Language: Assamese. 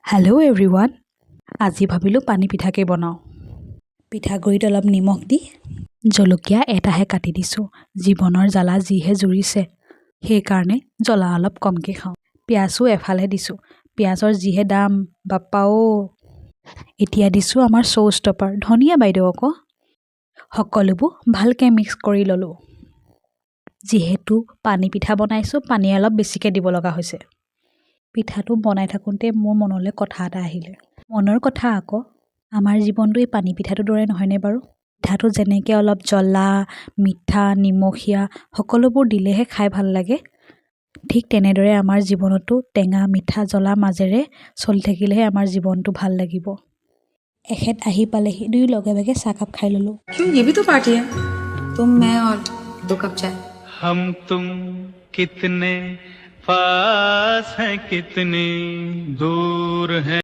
হেল্ল' এভৰিৱান, আজি ভাবিলোঁ পানী পিঠাকে বনাওঁ। পিঠাগুড়িত অলপ নিমখ দি জলকীয়া এটাহে কাটি দিছোঁ। জীৱনৰ জ্বালা যিহে জুৰিছে, সেইকাৰণে জ্বলা অলপ কমকৈ খাওঁ। পিঁয়াজো এফালহে দিছোঁ। পিঁয়াজৰ যিহে দাম, বাপ্পা অ'। এতিয়া দিছোঁ আমাৰ শ্ব' ষ্টপাৰ ধনিয়া বাইদেউ আকৌ। সকলোবোৰ ভালকৈ মিক্স কৰি ল'লোঁ। যিহেতু পানী পিঠা বনাইছোঁ, পানী অলপ বেছিকৈ দিব লগা হৈছে। পিঠাটো বনাই থাকোঁতে মোৰ মনলৈ কথা এটা আহিলে। মনৰ কথা আকৌ, আমাৰ জীৱনটো এই পানী পিঠাটোৰ দৰে নহয়নে বাৰু? পিঠাটো যেনেকৈ অলপ জ্বলা, মিঠা, নিমখীয়া সকলোবোৰ দিলেহে খাই ভাল লাগে, ঠিক তেনেদৰে আমাৰ জীৱনতো টেঙা, মিঠা, জ্বলা মাজেৰে চলি থাকিলেহে আমাৰ জীৱনটো ভাল লাগিব। এখেত আহি পালেহি, দুয়ো লগে ভাগে চাহকাপ খাই ল'লোঁ। क्यों, ये भी तो पार्टी है। तुम, मैं और दो कप चाय। हम तुम कितने पास हैं, कितने दूर हैं।